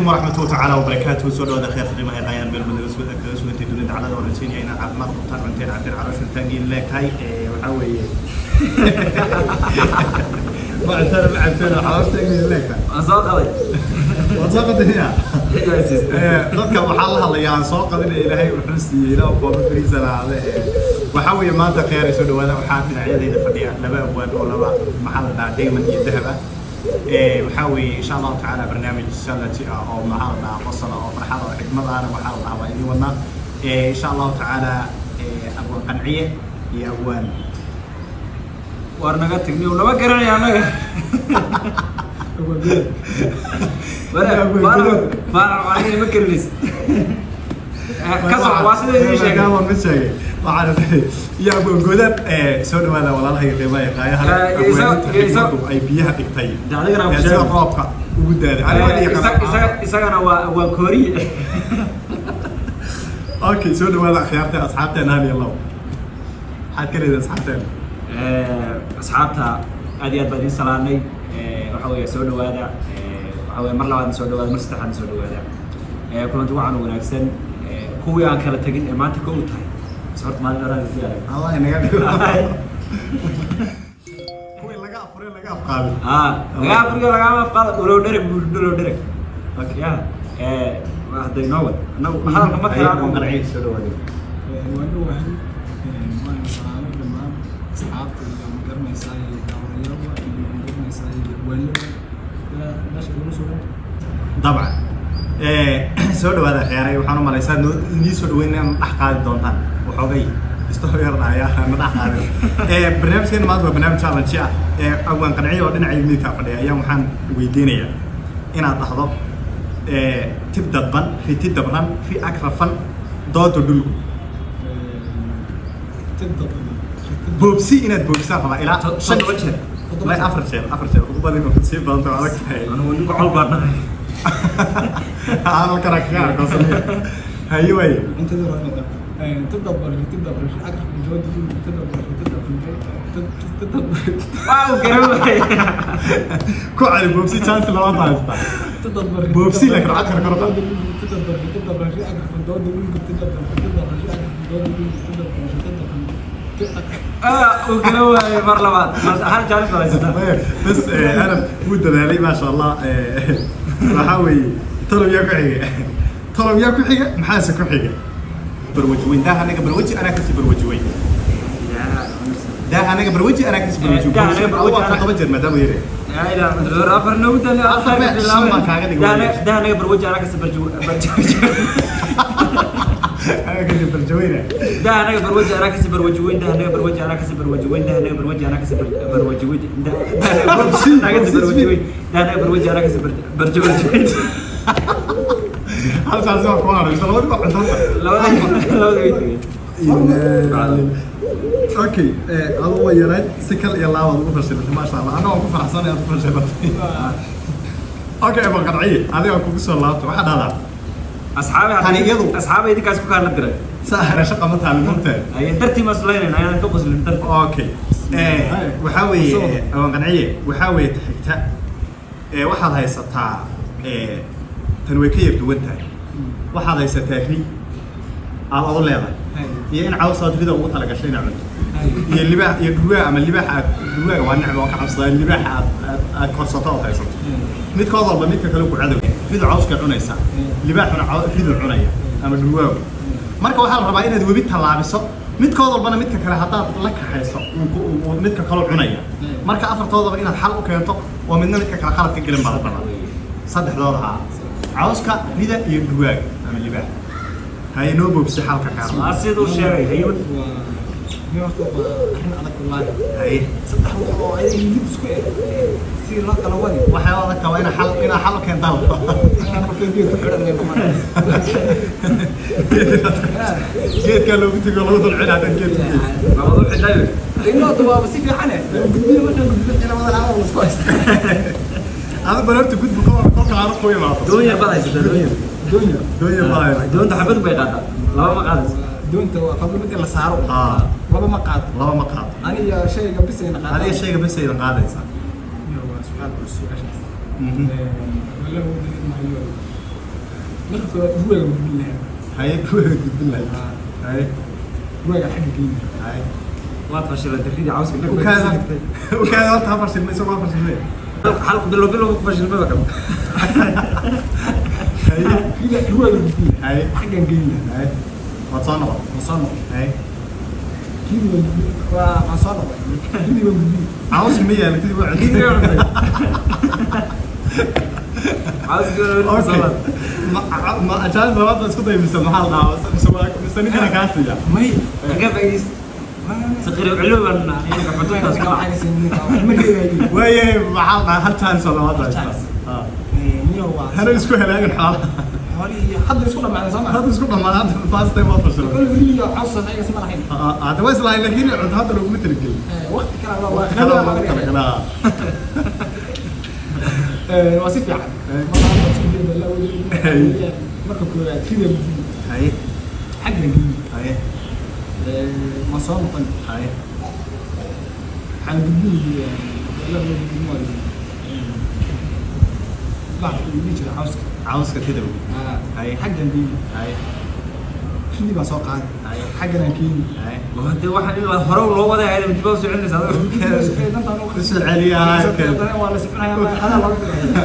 Waraxmatullahi tacaala wabarakaatuhu. Soo dhawaada kheyrta qiimaha qaayaan meel badan kaga sugantay dunida dacalada. Waan rajaynaya inaad caafimaad qabtaan, cunteen, cabteen, caloosha taangiin leegtahay. Waxaa weeye, ma cuntaan, ma cabteen oo caloosha taangiin leegtahay? Waan soo qaday. Waad soo qadinaya. Dadka waxaa la hadlayaa aan soo qadinaya. Ilaahay wuxuu siiyey ilaa kooba bariisa lahaade. Waxaa weeye, maanta kheer ay soo dhawaada. Waxaa dhinacyadayda fadhiya laba abwaan oo laba, maxaa la dhahaa, diamond iyo dahab ah. Waxaa weeye, insha Allahu tacaala, barnaamij challenge ah oo, maxaa la dhahaa, qosol oo farxad oo xikmad ahna, waxaa la dhahaa, waa idin wadnaa. Insha Allahu tacaala, abwaan Qanciye iyo abwaan Waar naga tagniyo, lama garanaya annaga. Faarax, aniga ma karinaysid. Ka soco, waa sida idiin sheegay. Maadaama mid sheegay waxaan iyo abwaan Goodaad. Soo dhawaada walaalahayga qiimaha iyo qaayaha leh. Abwaaninta xikmaddu ay biyaha dhigtay De adigana ku ee sida sheegay. roobka ugu daaday. Aniga waa yaqaan. Isagana waa kooriye. Okay, soo dhawaada akhyaarta, asxaabteena hal iyo labo. Maxaad ka leedahay asxaabteena? Asxaabta aad iyo aad baan idiin salaamay. Waxa weeye, soo dhawaada. Waxa weeye, mar labaadna soo dhawaada, mar saddexaadna soo dhawaada. Kulanti waxaan wanaagsan. Kuwii aan kala tegin ee maanta ka u tahay bas horta maalin dharaan is arag. Allah inaga dhigo kuwii laga afuray laga afqaabin. Ah, laga afriga lagama afqaado. Dhulow dhereg buu, dhulow dhereg. Ya, hadda inoo wad annagu hadalka ma Abwaan kala. Qanciye, soo dhawaada. Waan dhowahay, waan salaamay dhammaan asxaabta iyo, magaranaysaa, daawanayaalba iyo, magaranaysaa, abwaanada ilaa meesha igula sugan. Dabcan, soo dhawaada khiyaaray. Waxaan u malaysaa noo inii soo dhaweyn inaan dhex qaadi doontaan waxoogay istoo yar dhahaya na dhex qaadin. Barnaamijkeena maanta waa barnaamij challenge ah. Abwaan Qanciye oo dhinaca midigta fadhiya ayaan waxaan weydiinayaa inaad dhahdo tib dadban, riti dabran, ri ag rafan, dooda dhulku. Tibda. Boobsi, inaad boobsaan rabaa ilaa shan 7 jeer. Ma afar jeer, afar jeer ugu badin, sii badanta waa adag tahay. Anigu ninku col baan nahay. Halkana kaga arko sameeya haye waaye. Cuntada rabada tibda bar tibda bar agraf dooda dhulku tibda bar tibda tibda. Waa uu garan waayay. Ku celi, boobsi, chance labaad baa haystaa. Tibda bar. Boobsi, laakiin codkana kor u qaad. Tibda bar tibda bar agraf dooda dhulku tibda bar tibda bar agraf dooda dhulku tibda bar tibda bar. Ah, uu garan waayay mar labaad. Mar hal chance baa haysataa. Bas, anab wuu dadaalay, maasha Allah. Waxaa weeye, tolow yaa ku xiga? Tolow yaa ku xiga? Maxaase ku xiga? Barwaji weyn daaha anaga, barwaji anaa kasii barwaji weyn daaha anaga, barwaji anaa kasii barwaji. Daaha anaga barwaji. Waa 7 jeer maadaama yare. Yaa ilaa afar noogu dali afar. Afar, shan baan kaaga dhigay. Daaha anaga barwaji anaa kasii barji barji. Anaa kasii barjaweyna. Daaha anaga barwaji anaa kasii barwaji weyn daaha anaga barwaji anaa kasii barwaji weyn daaha anaga barwaji anaa kasii barwaji weyn daaha anaga barwaji anaa kasii barwaji weyn daaha anaga barwaji anaa kasii barji barji weyn. Hal saas waa ku haray, labadii baa cuntada. Labada way tegeen. Okay, adu waa yarayd, si kal iyo laabaad ugu fashilantay, maasha Allah. Anna waan ku faraxsanay aad ku fashilantay. Okay, Abwaan Qanciye, adiga kugu soo laabto. Waxaa dhahdaa Asxaabi. Tani iyadu- Asxaabi, idinkaas ku kaala diray. Saahara shaqa ma taali mugtahay. Aye, dartii ma sulaynayna ayaan ka qoslin dartii. Okay, waxaa weeye, Abwaan Qanciye, waxaa weeye ta xigta waxaad haysataa, tan way ka yar duwan tahay. Waxaad haysataa ri aad adu leedahay iyo in caws aad rida ugu talagashay inaad cunto iyo libaax iyo dhurwaa ama libaax aad, dhurwaaga waa necba, oo ka cabsadaa, libaax aad korsato ood haysato. Midkood walba midka kale ku cadow. Ridu cawska cunaysa, libaaxuna ridu cunaya ama dhurwaagu. Marka waxaa la rabaa inaad webi tallaabiso. Midkood walbana midka kale haddaad la kaxayso, uu midka kaloo cunaya. Marka afartoodaba inaad xal u keento oo midna midka kale qalad ka gelin baa la rabaa. Saddexdooda haa, cawska, rida iyo dhurwaaga ama libaax. Haye, noo boobsi xalka kaa. Waa siduu sheegay, haye. Waa nin, horta waa arrin adag wallaahi. Haye. Saddex wax oo ayaga hilib isku eg si loo kala wadi. Waxay u adagtaa waa inaa xal u keentaan. Marka geed ku xidhan leh Geedkaa loogu tego, lagu dul xidhaa dhan geedka. Labadu xidhay. Inoo waaba si fiican eh gudbiyo, markaan gudbiyo labada lacag la isku haysta. Ada bal horta gudbu ka hor kolka aanu ku imaado. Doon yar baad haysataa, doon yar. Doonya. Doon yar baad haysataa. Doonta xabad bay qaadaa, laba ma qaadayso. Doonta waa qablo mid in la saaro. Laba ma qaado. Laba ma qaado. Aniga shayga bis ayna qaadaan. Adiga shayga bas aydan qaadaysaa. Waa su'aal culus su-aashaas. Wala wada maayo. Marka koowaad guriga gudbin lahaa. Haye, guriga gudbin lahayd. Haye. Guriga xagga geyn lahaa. Haye. Waad fashilantay ridii cawska. Ukaada, ukaada, horta ha fashilmay, isagoo ha fashilmay. Xalq bilo bilo ku fashilmay ba kan. Haye. Rida guriga gudbin lahaa. Haye. Xaggan geyn lahaa. Haye, waad soo noqon. Waan soo noqday. Haye. Kidii waan gudbin, waan soo noqday, kidii waan gudbin. Cawski ma yaala, kadib waa Ridii cuntay. Cawska. Okay, ma ma ajaanib labaad baa isku day mise maxaa la dhahaa, mise waa mise ninkana kaa siiya? May. Kaga faa'iidayst saqiri culuban iyaga xuduntaas ka Ma reebayo. Waaye, maxaa la dhahaa, hal chance oo labaad baa Hal haysta. chance. Ah. Niyo waa Hana isku halaagin xoolaha. Xoolihii hadda isku dhamaadeen, soo ma? Hadda isku dhamaadaan, hadda first time waa fashilmay. Kol weliga caws ayaga isma lahayn. Hadda waa islahayn, laakiin cunto hadda laguma talagelin. Waqti kale waa waqti kale loogu talagalaa. Waa si fiican. Marka koowaad kida gudbin. Haye. Xaggan geyn. Haye. Ma soo noqon. Haye. Waxaan gudbinaya la gudbin bacda uu dhihi jiray cawska. Cawska kadib. Haye. Xaggan geyn. Haye. Kidii baan soo qaaday. Haye. Xaggan aan keeni. Haye. Hade waxaan in hore loo waday ahayd, dib u soconaysa adigu. Usoo celiyaa. Waa la soconaya, adaa looga dhigaya.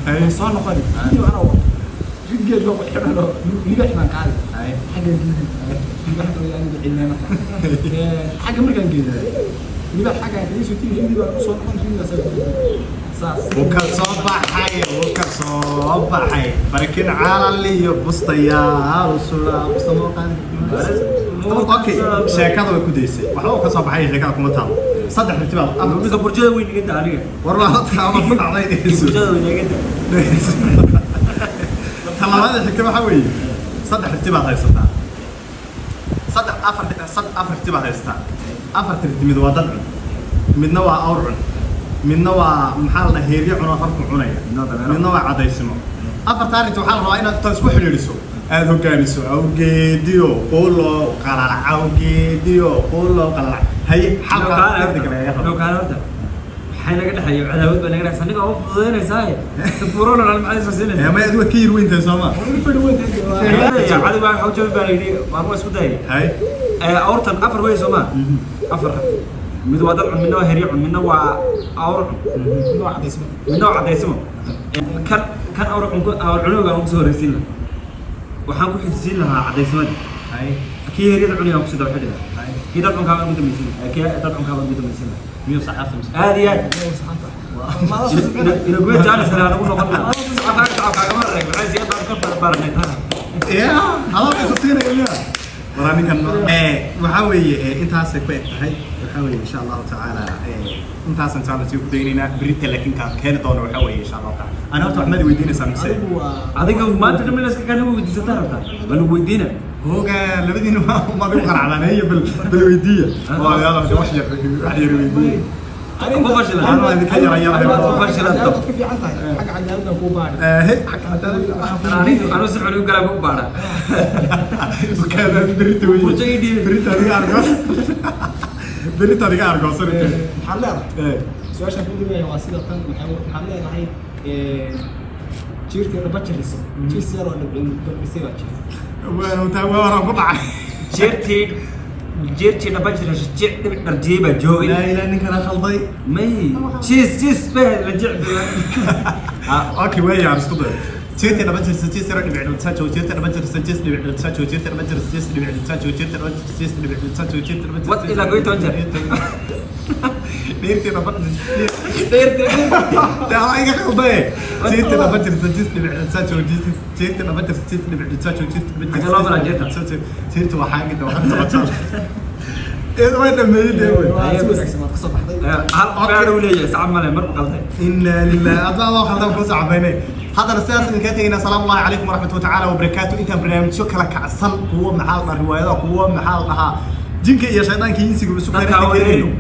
Haye. Waan soo noqon, kidii anaa wato ridgeed loo xidhan oo libaax baan qaaday. Haye. Xaggan geeni libaax oo aniga cilmay. Marka xagga markaan geeyo libaax xaggan kaga soo tigi, ridii baan usoo noqon, ridigaas saas. Wuu ka soo baxay, wuu ka soo baxay barakin calal iyo bustayaal sula busta moo qaadi. Okay, sheekada way ku daysay, waxba uu ka soo baxay, sheekada kuma taalo. Saddex ritibaad afar. Ninka burjada weyn iga daa aniga. War waa horta ama ku dhacday, dhegeyso. Burjada weyn iga daa. Talabaada xigta waxaa weeye, saddex riti baad haysataa, saddex, afar, afar riti baad haysataa. Afarta riti mid waa dad cun, midna waa awr cun, midna waa maxaa la dhahaa heeryo cun oo rarku cunaya, Midna waa dameero. Midna waa cadaysimo. Afartaa riti waxaa la rabaa inaad intaad isku xidhiidhiso aada hogaamiso. Awgeediyo qulo qalalac, awgeediyo qulo qalalac. Haye, xalka degdeg lagaga rabo. Waxay naga dhexeeyo cadaawad baa naga dhexeysa, aniga oo fududeynaysaa corona dhan maxay soo siinaysaa? May, adigu waad ka yar weyntahay, soo ma? Cadi baa waxa u jabi baa la yidhi, waan waa isku dayay. Haye. Awrtan afar wey, soo ma? Afar mid waa dad cun, midna waa heryo cun, midna waa awr cun, midna waa cadaysimo. Kan awr cun, awr cunuga aan kusoo horeysiin lahaa, waxaan ku xijisiin lahaa cadaysimadii. Haye. Kii heryada cuniga aan kusii daba xidhi lahaa. Haye. Kii dad cunkaa baan ugu dambaysiin lahaa, kii dad cunkaa baan ugu dambaysiin lahaa. Miyuu saxaafta mise? Aad iyo aad inaguwe jaanis kale aan ugu noqon lahaa. Sacabkaaga, sacabkaagama reeg, maxay siyaad baan ka baranay tana. Ya hadalka isu siinaya miya? Waraa ninkan waxaa weeye, intaasay ku eg tahay. Waxaa weeye, insha Allahu tacaala, intaasaan challenge ku daynaynaa berita, laakiin kaan keeni doono waxaa weeye, insha Allahu taala, ana horta wax maad weydiinaysaa mise? Adiga maanta dhan iska kana weydiisataa rabtaa, waa lagu weydiina. Hooga labadiina ma ma lagu qaracdaneeyo, bal weydiiya. Walaalayaal, wax yar, wax yar weydiiya. Ku fashilan. Anaa idinka yara yara. Ku fashilanto. Ka fiican tahay xagga cadaaladdan kuu baadhi. He, xagga cadaaladda. Anigu anu si xun u galaa u baara. Ukaada berita wey. Burjo ii dhiibay. Berita adiga argoos, berita adiga argoosan. Maxaad leedahay su-aashaan kuu dhibaya waa sida tan, waxaad leedahay jiirtii dhaba jiriso, jiis yaroo dhibcin dabdhisay baa jirta. Waa taa, waa horaan ku dhacay. Jeertii dhaba jira, jic dhibic dharjiyey baa joogay. Laa ilaa ninkana khalday. May jiis jiis baa la jic. Okay, weeyaan isku dayo. Jeertii dhaba jirsa, jiis yaro dhibic dhibcisa joog. Jeertii dhaba jirsa, jiis dhibic dhibcisa joog. Jeertii dhaba jirsa, jiis dhibic dhibcisa joog. Jeertii dhaba jirsa, jiis dhibic dhibcisa joog. Jeertii dhaba jirsa. Wad ilaa 11 jeer. Dheertii dhaba Dheertii. Daa iga khaldaye. Jeertii dhaba jirsa, jiis dhibic dhibcisa joog. Jeertii dhaba jirsa, jiis dhibic dhibcisa joog. Jeertii dhaba Xagee loo maraa jeerta? jirsa. Jeertii waxaa inta waxaa socotaa. Ee way dhameeyay dee wey. Waa si wanaagsan waad kasoo baxday. Hal feer uu leeyahay, sacab male mar qalday. إنا لله، أطلع الله خلنا نكون صعبين. هذا السياسة اللي كانت هنا. السلام الله عليكم ورحمة الله تعالى وبركاته. أنت برنامج شو كلا كعسل قوة محل الرواية قوة محل لها جنك يا شيطان كي ينسي بسوق. Dadka wareeri.